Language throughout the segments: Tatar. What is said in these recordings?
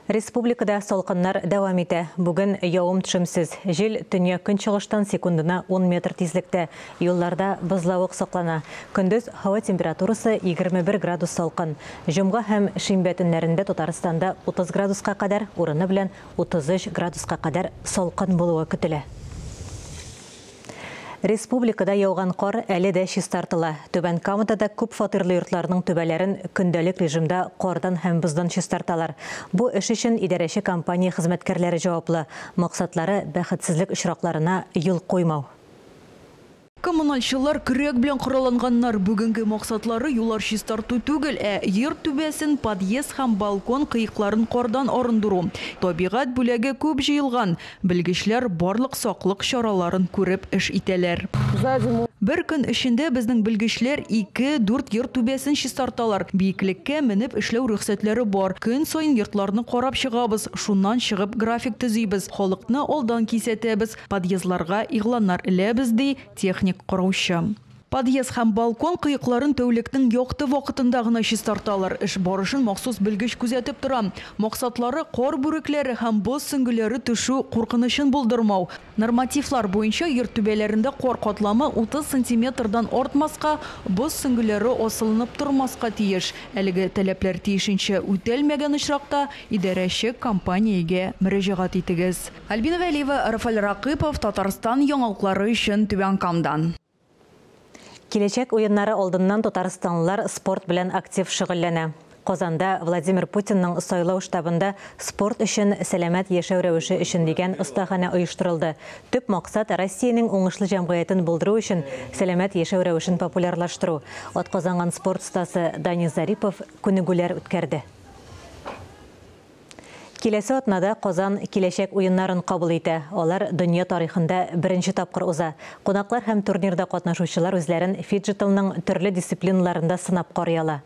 Республикада салкыннар дәвам итә. Бүген явым-төшемсез. Җил төньяк-көнчыгыштан секундына 10 метр тизлектә. Юлларда бозлавык саклана. Көндез һава температурасы 21 градус салкын. Җомга һәм шимбә төннәрендә Татарстанда 30 градуска кадәр, урыны белән 33 градуска кадәр салкын булуы көтелә. Республикада яуган кар әле дә чистартыла. Түбән Камада да күп фатирлы йортларның түбәләрен көндәлек режимда кардан һәм боздан чистарталар. Бу эш өчен идарәче компания хезмәткәрләре җаваплы. Максатлары бәхетсезлек очракларына юл куймау. Коммуналчылар көрәк белән коралланганнар. Бүгенге максатлары юллар чистарту түгел, ә йорт түбәсен, подъезд һәм балкон кыекларын кардан арындыру. Табигать бүләге күп җыелган. Белгечләр барлык саклык чараларын күреп эш итәләр. Бер көн эчендә безнең белгечләр 2-4 йорт түбәсен чистарталар. Биеклеккә менеп эшләү рөхсәтләре бар. Көн саен йортларны карап чыгабыз. Шуннан чыгып график төзибез. Халыкны алдан кисәтәбез. Подъездларга игъланнар эләбез, ди техник караучы. Подъезд һәм балкон кыекларын тәүлекнең якты вакытында гына чистарталар. Эш барышын махсус белгеч күзәтеп тора. Максатлары кар бүрекләре һәм боз сөңгеләре төшү куркынычын булдырмау. Нормативлар буенча йорт түбәләрендә кар катламы 30 сантиметрдан артмаска, боз сөңгеләре асылынып тормаска тиеш. Әлеге таләпләр тиешенчә үтәлмәгән очракта идарәче компаниягә мөрәҗәгать итегез. Альбина Вәлиева, Рафаль Ракыпов, Татарстан яңалыклары өчен Түбән Камадан. Киләчәк уеннары алдыннан татарстанлылар спорт белән актив шөгыльләнә. Казанда Владимир Путинның сайлау штабында спорт өчен сәламәт яшәү рәвеше өчен дигән остаханә оештырылды. Төп максат Россиянең уңышлы җәмгыятен булдыру өчен сәламәт яшәү рәвешен популярлаштыру. Атказанган спорт остасы Данис Зарипов күнегүләр үткәрде. Киләсе атнада Казан киләчәк уеннарын кабул итә. Алар дөнья тарихында беренче тапкыр уза. Кунаклар һәм турнирда катнашучылар үзләрен фиджиталның төрле дисциплиналарында сынап карый ала.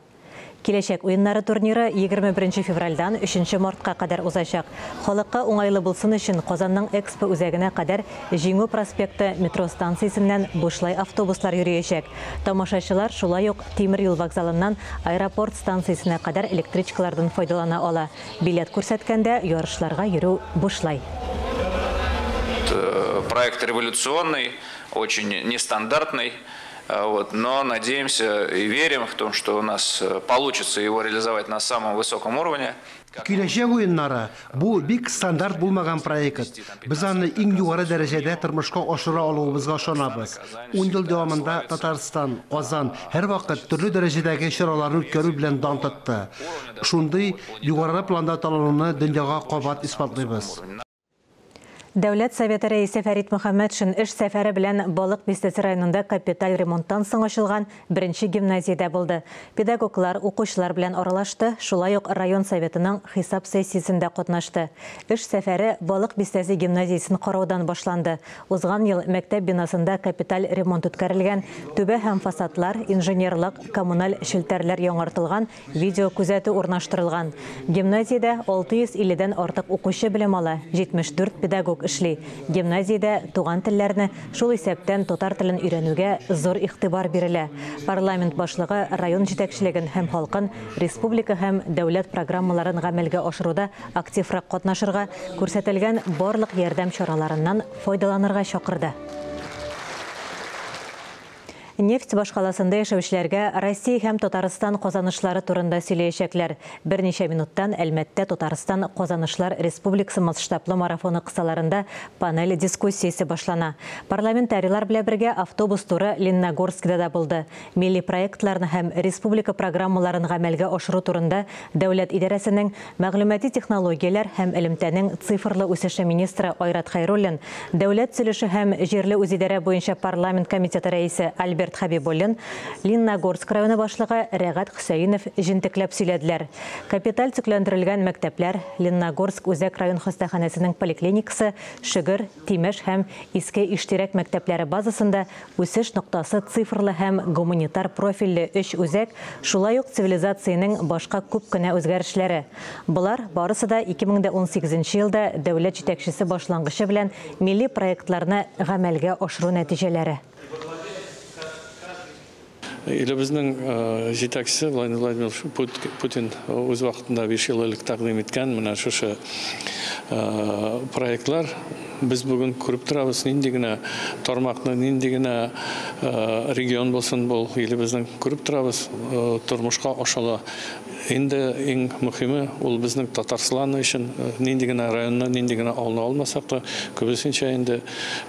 Киләчәк уеннары турниры 21 февральдан 3 мартка кадәр узачак. Халыкка уңайлы булсын өчен Казанның Экспо үзәгенә кадәр Җиңү проспекты метро станциясеннән бушлай автобуслар йөриячәк. Тамашачылар шулай ук тимер юл вокзалыннан аэропорт станциясенә кадәр электричкалардан файдалана ала. Билет күрсәткәндә ярышларга йөрү бушлай. Проект революционный, очень нестандартный. Вот, но надеемся и верим в том, что у нас получится его реализовать на самом высоком уровне. Киләчәк уеннары бу бик стандарт булмаган проект. Без аны иң югары дәрәҗәдә тормышка ашыра алуыбызга ышанабыз. 10 ел дәвамында Татарстан, Казан һәрвакыт төрле дәрәҗәдәге чараларны үткәрү белән дан тотты. Шундый югары планда талануны дөньяга кабат исбатлыйбыз. Дәүләт Советы рәисе Фәрит Мөхәммәтшин эш сәфәре белән Балык Бистәсе районында капиталь ремонттан соң ачылган беренче гимназиядә булды. Педагоглар укучылар белән аралашты, шулай ук район советының хисап сессиясендә катнашты. Эш сәфәре Балык Бистәсе гимназиясен караудан башланды. Узган ел мәктәп бинасында капиталь ремонт үткәрелгән, түбә һәм фасадлар, инженерлык, коммуналь челтәрләр яңартылган, видео күзәтү урнаштырылган. Гимназиядә 650-дән артык укучы белем ала, 74 педагог эшли. Гимназиядә туган телләрне, шул исәптән татар телен өйрәнүгә зур игътибар бирелә. Парламент башлыгы район җитәкчелеген һәм халкын республика һәм дәүләт программаларын гамәлгә ашыруда активрак катнашырга, күрсәтелгән барлык ярдәм чараларыннан файдаланырга чакырды. Нефть башкаласында яшәүчеләргә Россия һәм Татарстан казанышлары турында сөйләячәкләр. Берничә минуттан Әлмәттә Татарстан казанышлар республикасы масштаблы марафоны кысаларында панель дискуссиясе башлана. Парламентарийлар белән бергә автобус туры Лениногорскида да булды. Милли проектларны һәм республика программаларын гамәлгә ашыру турында дәүләт идарәсенең мәгълүмати технологияләр һәм элемтәнең цифрлы үсеше министры Айрат Хәйруллин, дәүләт төзелеше һәм җирле үзидарә буенча парламент комитеты рәисе Альберт Хабибуллин, Лениногорск районы башлыгы Рәгать Хөсәенов җентекләп сөйләделәр. Капиталь төзекләндерелгән мәктәпләр, Лениногорск үзәк район хастаханәсенең поликлиникасы, Шөгер, Тимеш һәм Иске Иштирәк мәктәпләре базасында үсеш ноктасы цифрлы һәм гуманитар профильле 3 үзәк, шулай ук цивилизациянең башка күп кенә үзгәрешләре. Болар барысы да 2018 елда дәүләт җитәкчесе башлангычы белән милли проектларны гамәлгә ашыру нәтиҗәләре. Илебезнең җитәкчесе Владимир Владимирович Путин үз вакытында 5 ел элек тәкъдим иткән менә шушы проектлар без бүген күреп торабыз, нинди генә тармакны, нинди генә регион булсын, бу илебезнең күреп торабыз, тормышка ашала. Инде иң мөһиме ул безнең Татарстан өчен нинди генә районны, нинди генә авылны алмасак та, күбесенчә инде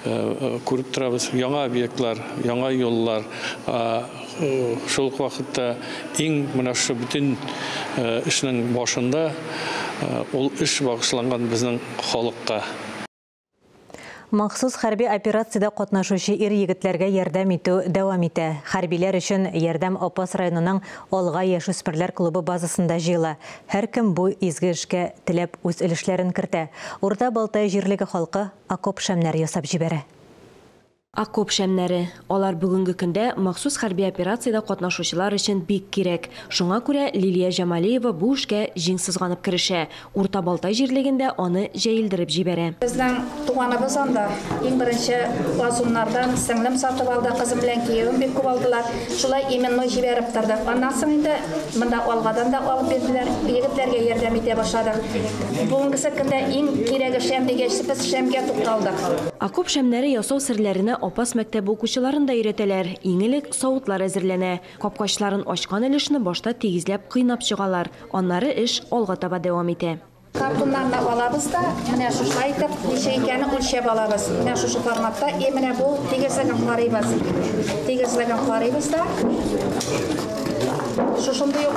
күреп торабыз яңа объектлар, яңа юллар. Шул ук вакытта иң менә шушы бөтен эшнең башында ул эш багышланган безнең халыкка. Махсус хәрби операциядә катнашучы ир-егетләргә ярдәм итү дәвам итә. Хәрбиләр өчен ярдәм Апас районының Алга яшүсмерләр клубы базасында җыела. Һәркем бу изге эшкә теләп үз өлешләрен кертә. Урта Балтай җирлеге халкы окоп шәмнәре ясап җибәрә. Окоп шәмнәре. Алар бүгенге көндә махсус хәрби операциядә катнашучылар өчен бик кирәк. Шуңа күрә Лилия Җамалиева бу эшкә җиң сызганып керешә. Урта Балтай җирлегендә аны җәелдереп җибәрә. Безнең туганыбыз анда иң беренче вазуннардан сеңлем сатып алды, кызым белән киявем бик күп алдылар. Шулай именной җибәреп тордык. Аннан соң инде монда Алгадан да алып бирделәр, егетләргә ярдәм итә башладык. Бүгенге көндә иң кирәге шәм дигәч, без шәмгә тукталдык. Окоп шәмнәре ясау серләренә Апас мәктәбе укучыларын да өйрәтәләр. Иң элек савытлар әзерләнә. Капкачларын ачкан өлешне башта тигезләп кыйнап чыгалар. Аннары эш алга таба дәвам итә. Картоннарны алабыз да, менә шушылай итеп ничә икәнен үлчәп алабыз. Менә шушы форматта, и менә бу тигезлеген карыйбыз. Тигезлеген карыйбыз да. Шушындый ук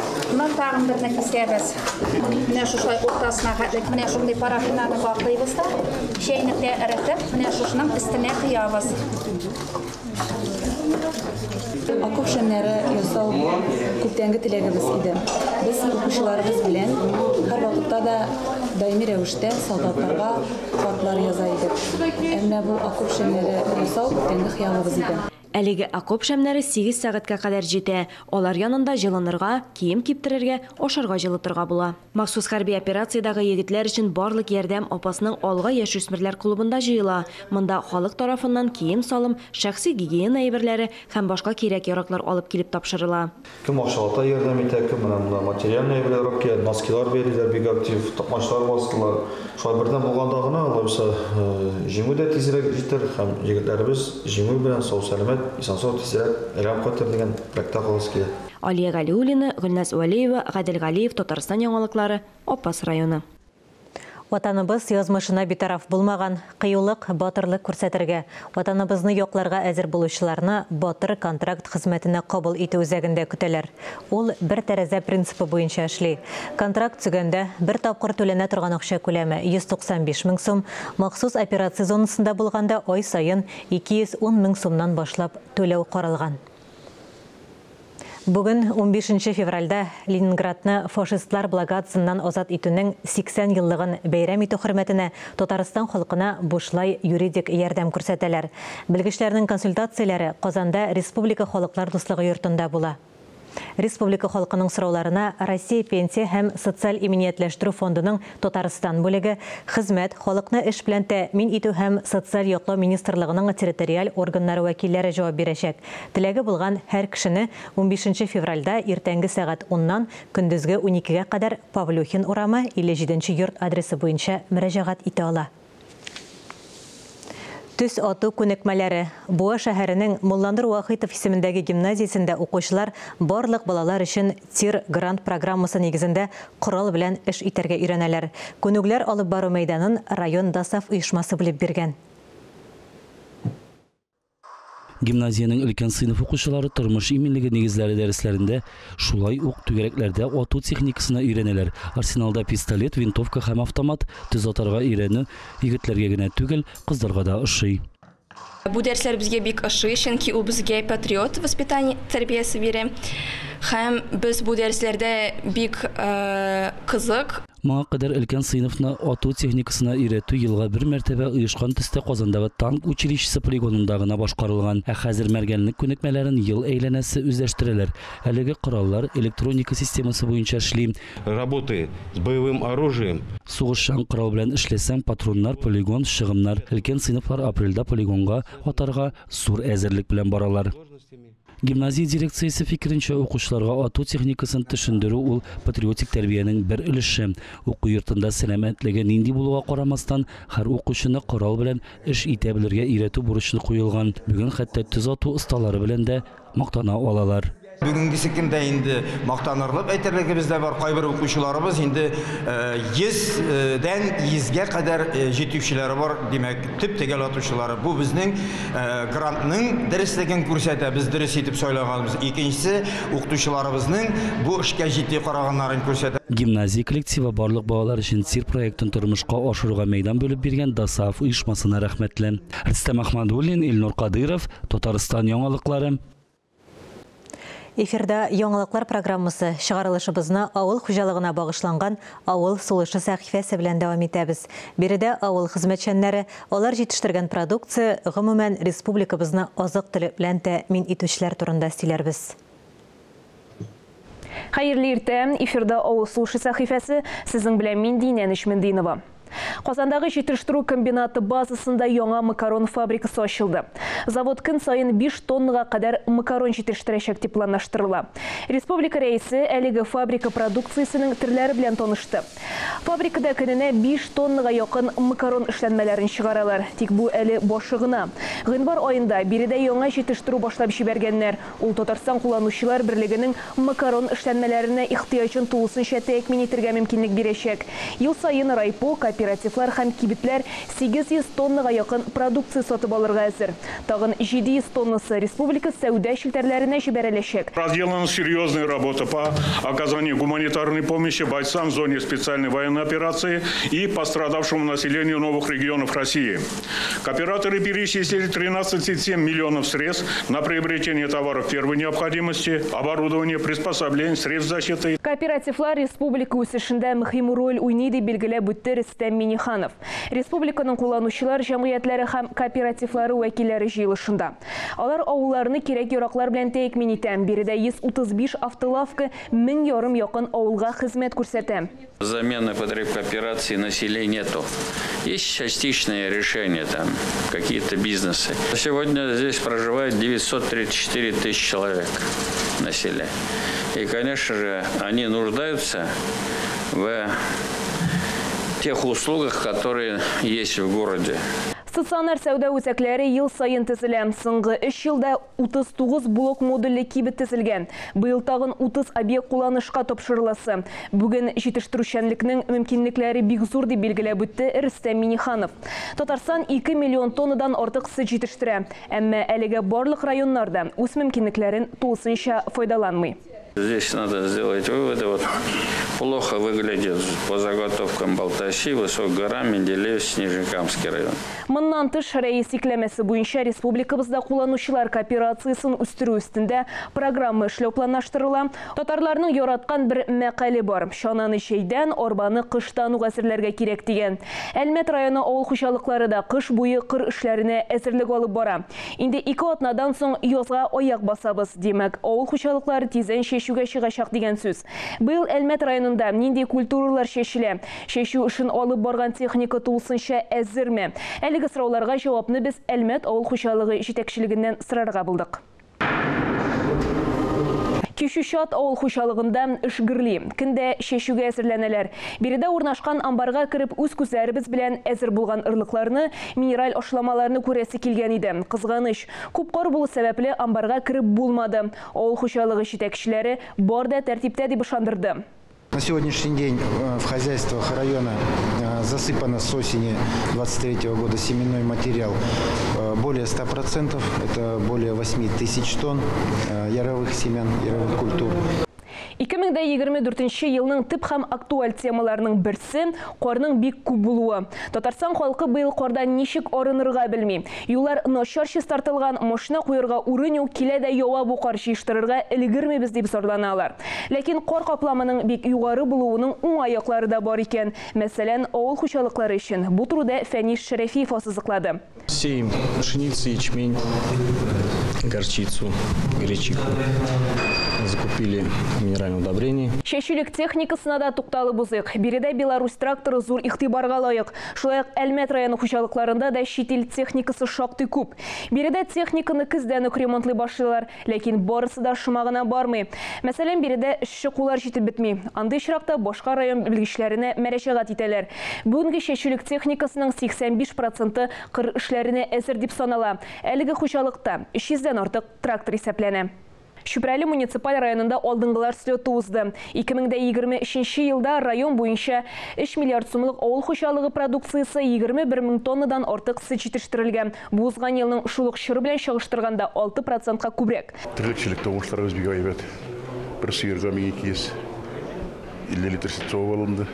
тагын берне кисәбез. Менә шушылай уртасына хәтлек, менә шундый парафиннарны каплыйбыз да, чәйнектә эретеп, менә шушының өстенә куябыз. Окоп шәмнәре ясау күптәнге теләгебез иде. Без укучыларыбыз белән һәр вакытта да даими рәвештә солдатларга хатлар яза идек. Әмма бу окоп шәмнәре ясау күптәнге хыялыбыз иде. Әлеге окоп шәмнәре 8 сәгатькә кадәр җитә. Алар янында җылынырга, кием киптерергә, ашарга җылытырга була. Махсус хәрби операциядәге егетләр өчен барлык ярдәм Апасның Алга яшүсмерләр клубында җыела. Монда халык тарафыннан кием-салым, шәхси гигиена әйберләре һәм башка кирәк-яраклар алып килеп тапшырыла. Кем акчалата ярдәм итә, кем менә материаль әйберләр алып килә, носкилар бирделәр, бик актив токмачлар бастылар. Шулай бердәм булганда гына алайса җиңү дә тизрәк җитәр һәм егетләребез җиңү белән сау-сәламәт, исән-сау тизрәк әйләнеп кайтыр дигән теләктә каласы килә. Алия Галиуллина, Гөлназ Вәлиева, Гадел Галиев, Татарстан яңалыклары, Апас районы. Ватаныбыз язмышына битараф булмаган, кыюлык, батырлык күрсәтергә, ватаныбызны якларга әзер булучыларны батыр контракт хезмәтенә кабул итү үзәгендә көтәләр. Ул бер тәрәзә принципы буенча эшли. Контракт төзегәндә бер тапкыр түләнә торган акча күләме 195 мең сум, махсус операция зонасында булганда ай саен 210 мең сумнан башлап түләү каралган. Бүген 15 февральдә Ленинградны фашистлар блокадасыннан азат итүнең 80 еллыгын бәйрәм итү хөрмәтенә Татарстан халкына бушлай юридик ярдәм күрсәтәләр. Белгечләрнең консультацияләре Казанда Республика халыклар дуслыгы йортында була. Республика халкының сорауларына Россия пенсия һәм социаль иминиятләштерү фондының Татарстан бүлеге, хезмәт, халыкны эш белән тәэмин итү һәм социаль яклау министрлыгының территориаль органнары вәкилләре җавап бирәчәк. Теләге булган һәр кешене 15 февральдә иртәнге сәгать 10-нан көндезге 12-гә кадәр Павлюхин урамы 57 йорт адресы буенча мөрәҗәгать итә ала. Төс ату күнекмәләре. Буа шәһәренең Мулланур Вахитов исемендәге гимназиясендә укучылар барлык балалар өчен тир грант программасы нигезендә корал белән эш итәргә өйрәнәләр. Күнегүләр алып бару мәйданын район ДОСААФ оешмасы бүлеп биргән. Гимназиянең өлкән сыйныф укучылары тормыш иминлеге нигезләре дәресләрендә шулай ук түгәрәкләрдә ату техникасына өйрәнәләр. Арсеналда пистолет, винтовка һәм автомат. Төз атарга өйрәнү егетләргә генә түгел, кызларга да ошый. Бу дәресләр безгә бик ошый, чөнки ул безгә патриот воспитание тәрбиясе бирә. Һәм без бу дәресләрдә бик кызык. Моңа кадәр өлкән сыйныфны ату техникасына өйрәтү елга бер мәртәбә оешкан төстә Казандагы танк училищесы полигонында гына башкарылган. Ә хәзер мәргәнлек күнекмәләрен ел әйләнәсе үзләштерәләр. Әлеге кораллар электроника системасы буенча эшли. Работы с боевым оружием. Сугышчан корал белән эшләсәң, патроннар, полигон, чыгымнар. Өлкән сыйныфлар апрельдә полигонга атарга зур әзерлек белән баралар. Гимназия дирекциясе фикеренчә, укучыларга ату техникасын төшендерү ул патриотик тәрбиянең бер өлеше. Уку йортында сәламәтлеге нинди булуга карамастан, һәр укучыны корал белән эш итә белергә өйрәтү бурычы куелган. Бүген хәтта төз ату осталары белән дә мактана алалар. Бүгенгесе көндә инде мактанырлык әйтерлегебез дә бар. Кайбер укучыларыбыз инде 100дән 100гә кадәр җитүчеләре бар, димәк, төп-төгәл атучылары. Бу безнең грантның дөреслеген күрсәтә, без дөрес итеп сайлаганбыз. Икенчесе, укытучыларыбызның бу эшкә җитди караганнарын күрсәтә. Гимназия коллективы барлык балалар өчен ТИР проектын тормышка ашыруга мәйдан бүлеп биргән ДОСААФ оешмасына рәхмәтле. Рөстәм Ахмадуллин, Илнур Кадыров, Татарстан яңалыклары. Эфирда яңалыклар программасы чыгарылышыбызны авыл хуҗалыгына багышланган Авыл сулышы сәхифәсе белән дәвам итәбез. Биредә авыл хезмәтчәннәре, алар җитештергән продукция, гомумән республикабызны азык-төлек белән тәэмин итүчеләр турында сөйләрбез. Хәерле иртә, эфирда Авыл сулышы сәхифәсе, сезнең белән мин Динә Нечмендинова. Казандагы җитештерү комбинаты базасында яңа макарон фабрикасы ачылды. Завод көн саен 5 тоннага кадәр макарон җитештерәчәк дип планлаштырыла. Республика рәисе әлеге фабрика продукциясенең төрләре белән танышты. Фабрикада көненә 5 тоннага якын макарон эшләнмәләрен чыгаралар. Тик бу әле башы гына. Гыйнвар аенда биредә яңа җитештерү башлап җибәргәннәр. Ул Татарстан кулланучылар берлегенең макарон эшләнмәләренә ихтыяҗын тулысынча тәэмин итәргә мөмкинлек бирәчәк. Ел саен райпо, кооперативлар һәм кибетләр 800 тоннага якын продукция сатып алырга әзер. Тагын 700 тоннасы республика сәүдә челтәрләренә җибәреләчәк. Проделана серьезная работа по оказанию гуманитарной помощи бойцам в зоне специальной военной операции и пострадавшему населению новых регионов России. Кооператоры перечислили 13,7 миллионов средств на приобретение товаров первой необходимости, оборудование, приспособление, средств защиты. Кооперативлар республика үсешендә мөһим роль уйный дип билгеләп үтте Рөстәм Миңнеханов. Республиканың кулланучылар җәмгыятьләре һәм кооперативлары вәкилләре җыелышында. Алар авылларны кирәк-яраклар белән тәэмин итә. Биредә 135 автолавка 1500 якын авылга хезмәт күрсәтә. Замены потребкооперации на селе нету. Есть частичные решения, там, какие-то бизнесы. Сегодня здесь проживает 934 тысячи человек на селе. И, конечно же, они нуждаются в тех услугах, которые есть в городе. Стационар сәүдә үзәкләре ел саен төзелә. Соңгы 3 елда 39 блок модульле кибет төзелгән. Быел тагын 30 объект кулланышка тапшырыласы. Бүген җитештерүчәнлекнең мөмкинлекләре бик зур дип билгеләп үтте Рөстәм Миңнеханов. Татарстан 2 миллион тоннадан артык сөт җитештерә. Әмма әлегә барлык районнарда үз мөмкинлекләрен тулысынча файдаланмый. Здесь надо сделать выводы. Вот плохо выглядит по заготовкам Балтачи, Высокая гора, Менделеевск, Нижнекамский район. Моннан тыш, рәис йөкләмәсе буенча республикабызда кулланучылар кооперациясен үстерү өстендә программа эшләү планлаштырыла. Татарларның яраткан бер мәкале бар. Чананы җәйдән, арбаны кыштан ук әзерләргә кирәк дигән. Әлмәт районы авыл хуҗалыклары да кыш буе кыр эшләренә әзерлек алып бара. Инде 2 атнадан соң язга аяк басабыз. Димәк, авыл хуҗалыклары тиздән чәчүгә чыгачак дигән сүз. Быел Әлмәт районында нинди культуралар чәчелә? Чәчү эшен алып барган техника тулысынча әзерме? Әлеге сорауларга җавапны без Әлмәт авыл хуҗалыгы җитәкчелегеннән сорарга булдык. Кичүчат авыл хуҗалыгында эш гөрли. Көндә чәчүгә әзерләнәләр. Биредә урнашкан амбарга кереп үз күзләребез белән әзер булган орлыкларны, минераль ашламаларны күрәсе килгән иде. Кызганыч, күп кар булу сәбәпле амбарга кереп булмады. Авыл хуҗалыгы җитәкчеләре бар да тәртиптә дип ышандырды. На сегодняшний день в хозяйствах района засыпано с осени 23 года семенной материал более 100%, это более 8 тысяч тонн яровых семян, яровых культур. 2024 елның төп һәм актуаль темаларының берсе карның бик күп булуы. Татарстан халкы быел кардан ничек арынырга белми. Юллар начар чистартылган, машина куярга урын юк, килә дә ява бу кар җыештырырга өлгермибез дип зарланалар. Ләкин кар капламының бик югары булуының уңай яклары да бар икән. Мәсәлән, авыл хуҗалыклары өчен. Бу турыда Фәнис Шәрәфиев ассызыклады. Сеем пшеницу, ячмень, горчицу, гречиху. Закупаем. Закупили минеральное удобрение. Чәчүлек техникасына да тукталып узыйк. Биредә Беларусь тракторы зур игътибарга лаек. Шулай ук Әлмәт районы хуҗалыкларында да чит ил техникасы шактый күп. Биредә техниканы көздән үк ремонтлый башлыйлар, ләкин барысы да шома гына бармый. Мәсәлән, биредә эшче куллар җитеп бетми. Андый очракта башка район белгечләренә мөрәҗәгать итәләр. Бүгенге чәчүлек техникасының 85 проценты кыр эшләренә әзер дип санала. Әлеге хуҗалыкта 300 дән артык трактор исәпләнә. Чүпрәле муниципаль районында алдынгылар слеты узды. 2023 елда район буенча 3 миллиард сумлык авыл хуҗалыгы продукциясе 21 мең тоннадан артык сөт җитештерелгән. Бу узган елның шул ук чоры белән чагыштырганда 6 процентка күбрәк. Терлекчелектә уңышларыбыз бик әйбәт. Бер сыерга 1250 литр сөт савып алынды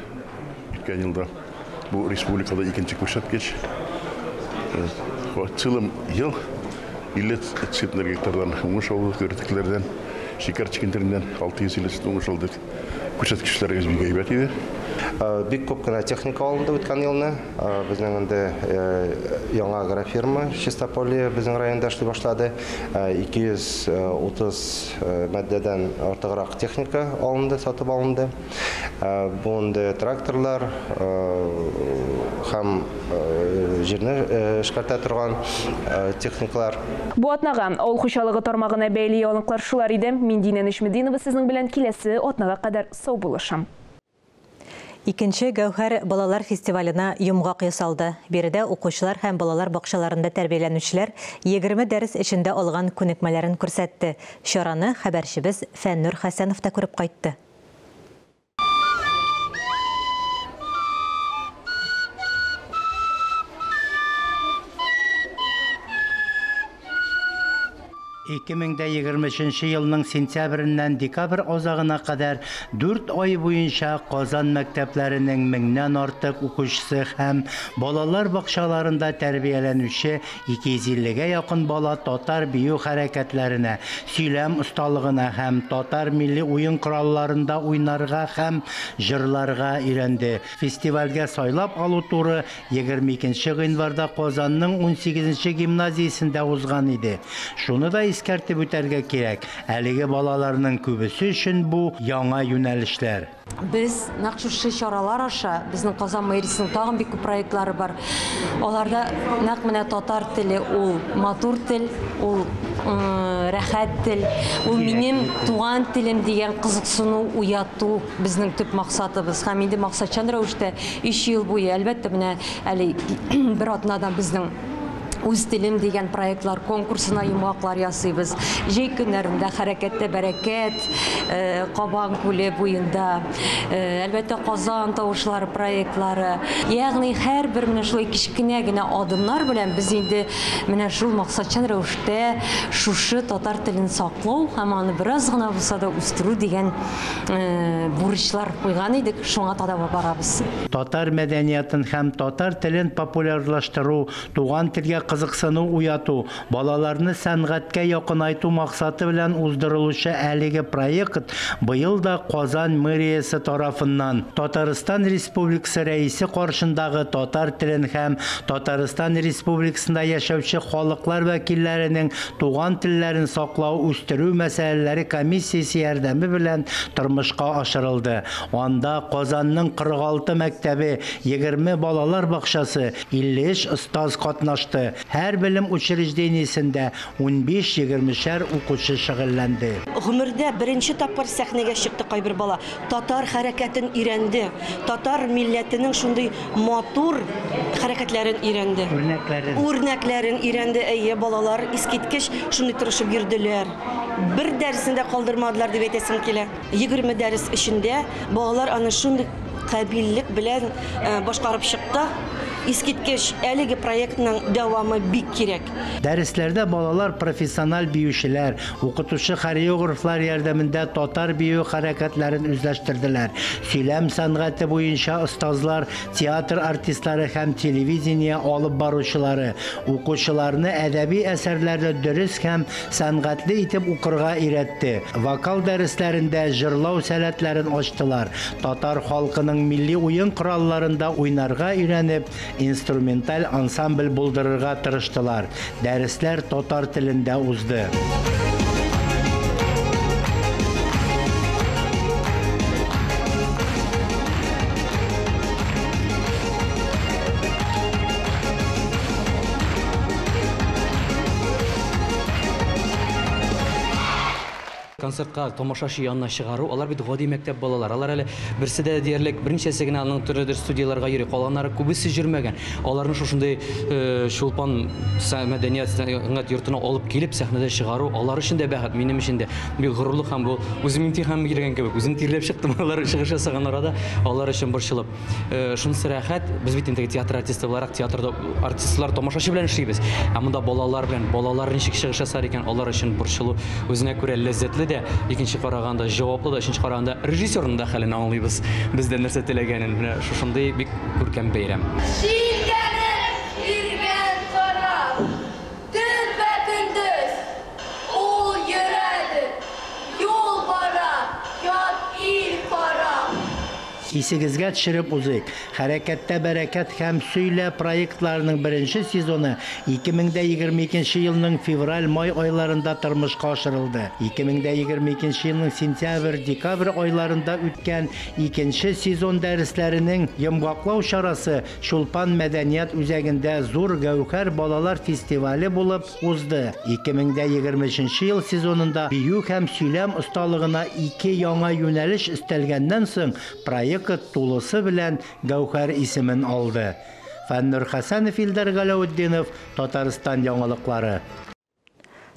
үткән елда. Бу республикада икенче күрсәткеч. В целом ел 50 центнер гектардан уңыш алдык, өртекләрдән, шикәр чөгендереннән 650 центнер уңыш алдык. Күрсәткечләребез бик әйбәт иде. Бик күп кенә техника алынды үткән елны. Безнең инде яңа агрофирма Чистополье безнең районда эшли башлады. 230 маддәдән артыграк техника алынды, сатып алынды. Бу инде тракторлар һәм җирне эшкәртә торган техникалар. Бу атнага авыл хуҗалыгы тармагына бәйле яңалыклар шулар иде. Мин Динә Нечметдинова сезнең белән киләсе атнага кадәр сау булышам. Икенче Гәүһәр балалар фестиваленә йомгак ясалды. Биредә укучылар һәм балалар бакчаларында тәрбияләнүчеләр 20 дәрес эчендә алган күнекмәләрен күрсәтте. Чараны хәбәрчебез Фәннур Хәсәнов та күреп кайтты. 2023 елның сентябреннән декабрь азагына кадәр 4 ай буенча Казан мәктәпләренең меңнән артык укучысы һәм балалар бакчаларында тәрбияләнүче 250-гә якын бала татар бию хәрәкәтләренә, сөйләм осталыгына һәм татар милли уен коралларында уйнарга һәм җырларга өйрәнде. Фестивальгә сайлап алу туры 22 гыйнварда Казанның 18 гимназиясендә узган иде. Шуны да искәртеп үтәргә кирәк, әлеге балаларның күбесе өчен бу яңа юнәлешләр. Без нәкъ шушы чаралар аша, безнең Казан мэриясенең тагын бик күп проектлары бар. Аларда нәкъ менә татар теле ул матур тел, ул рәхәт тел, ул минем туган телем дигән кызыксыну уяту безнең төп максатыбыз. Һәм инде максатчан рәвештә 3 ел буе, әлбәттә, менә әле бер атнадан безнең Үз телем дигән проектлар конкурсына йомгаклар ясыйбыз. Җәй көннәрендә хәрәкәттә бәрәкәт, Кабан күле буенда, әлбәттә, Казан тавышлары проектлары. Ягъни һәрбер менә шулай кечкенә генә адымнар белән без инде менә шул максатчан рәвештә шушы татар телен саклау һәм аны бераз гына булса да үстерү дигән бурычлар куйган идек, шуңа таба барабыз. Татар мәдәниятын һәм татар телен популярлаштыру, туган телгә кызыксыну уяту, балаларны сәнгатькә якынайту максаты белән уздырылучы әлеге проект быел да Казан мэриясе тарафыннан Татарстан Республикасы рәисе каршындагы татар телен һәм Татарстан Республикасында яшәүче халыклар вәкилләренең туган телләрен саклау, үстерү мәсьәләләре комиссиясе ярдәме белән тормышка ашырылды. Анда Казанның 46 мәктәбе, 20 балалар бакчасы, 53 остаз катнашты. Һәр белем учреждениесендә 15-20 укучы шөгыльләнде. Гомердә беренче тапкыр сәхнәгә чыкты кайбер бала. Татар хәрәкәтен өйрәнде. Татар милләтенең шундый матур хәрәкәтләрен өйрәнде. Үрнәкләрен. Үрнәкләрен өйрәнде. Әйе, балалар искиткеч шундый тырышып йөрделәр. Бер дәресен дә калдырмадылар дип әйтәсем килә. 20 дәрес эчендә балалар аны шундый кабиллек белән башкарып чыкты. Искиткеч, әлеге проектның дәвамы бик кирәк. Дәресләрдә балалар профессиональ биючеләр, укытучы хореографлар ярдәмендә татар бию хәрәкәтләрен үзләштерделәр. Сөйләм сәнгате буенча остазлар, театр артистлары һәм телевидение алып баручылары укучыларны әдәби әсәрләрне дөрес һәм сәнгатьле итеп укырга өйрәтте. Вокал дәресләрендә җырлау сәләтләрен ачтылар. Татар халкының милли уен коралларында уйнарга өйрәнеп, инструменталь ансамбль булдырырга тырыштылар. Дәресләр татар телендә узды. Концертка тамашачы янына чыгару, алар бит гади мәктәп балалары. Алар әле берсе дә диярлек берничәсе генә аның төрледер студияләргә йөри, калганнары күбесе йөрмәгән. Аларны шушындый Чулпан мәдәният сәнгать йортына алып килеп сәхнәдә чыгару алар өчен дә бәхет, минем өчен дә бик горурлык һәм бу үзем имтихан биргән кебек, үзем тирләп чыктым алар чыгыш ясаган арада, алар өчен борчылып. Шунысы рәхәт, без бит инде театр артисты буларак театрда артистлар тамашачы белән эшлибез. Ә монда балалар белән, балалар ничек чыгыш ясар икән, алар өчен борчылу үзенә күрә ләззәтле дә, икенче караганда җаваплы да, өченче караганда режиссерның да хәлен аңлыйбыз. Бездән нәрсә теләгәнен. Менә шушындый бик күркәм бәйрәм. Җилкәнен биргән карап, төн вә көндез ул йөрәдер, юл бара, ят ил карап. Исегезгә төшереп узыйк, Хәрәкәттә бәрәкәт һәм Сөйлә проектларының беренче сезоны 2022 елның февраль-май айларында тормышка ашырылды. 2022 елның сентябрь-декабрь айларында үткән икенче сезон дәресләренең йомгаклау чарасы Чулпан мәдәният үзәгендә Зур гәүһәр балалар фестивале булып узды. 2023 ел сезонында бию һәм сөйләм осталыгына ике яңа юнәлеш өстәлгәннән соң, проект тулысы белән Гәүһәр исемен алды. Фәннур Хәсәнов, Илдар Галәүтдинов, Татарстан яңалыклары.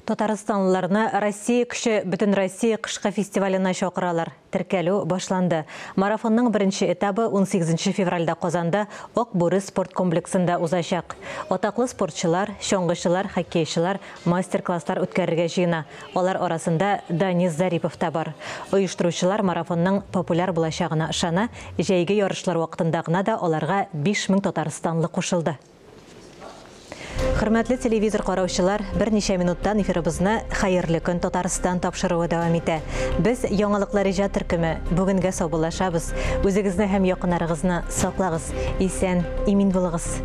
Татарстанлыларны Россия көче Бөтенроссия кышкы фестиваленә чакыралар. Теркәлү башланды. Марафонның беренче этабы 18 февральдә Казанда Ак бүре спорт комплексында узачак. Атаклы спортчылар, чаңгычылар, хоккейчылар мастер-класслар үткәрергә җыена. Алар арасында Данис Зарипов та бар. Оештыручылар марафонның популяр булачагына ышана. Җәйге ярышлар вакытында гына да аларга 5000 татарстанлы кушылды. Хөрмәтле телевизор караучылар, берничә минуттан эфирыбызны Хәерле көн Татарстан тапшыруы дәвам итә. Без яңалыклар иҗат төркеме бүгенгә саубуллашабыз. Үзегезне һәм якыннарыгызны саклагыз. Исән, имин булыгыз.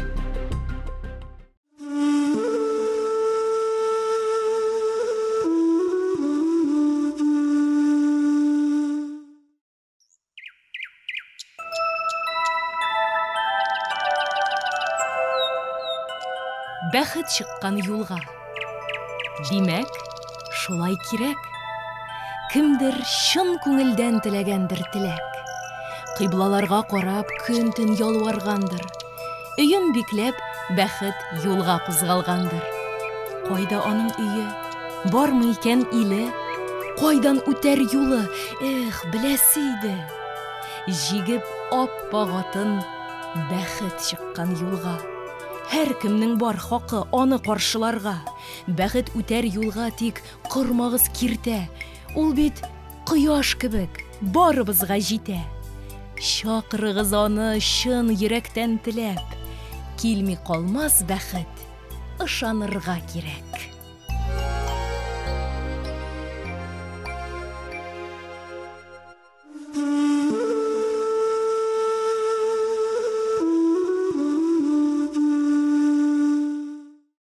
Бәхет чыккан юлга. Димәк, шулай кирәк. Кемдер чын күңелдән теләгәндер теләк. Кыйблаларга карап, көн-төн ялваргандыр. Өен бикләп, бәхет юлга кузгалгандыр. Кайда аның өе? Бармы икән иле? Кайдан үтәр юлы? Эх, беләсе иде. Җигеп ап-ак атын, бәхет чыккан юлга. Һәркемнең бар хакы аны каршыларга. Бәхет үтәр юлга тик кормагыз киртә. Ул бит кояш кебек, барыбызга җитә. Чакырыгыз аны чын йөрәктән теләп. Килми калмас бәхет, ышанырга кирәк.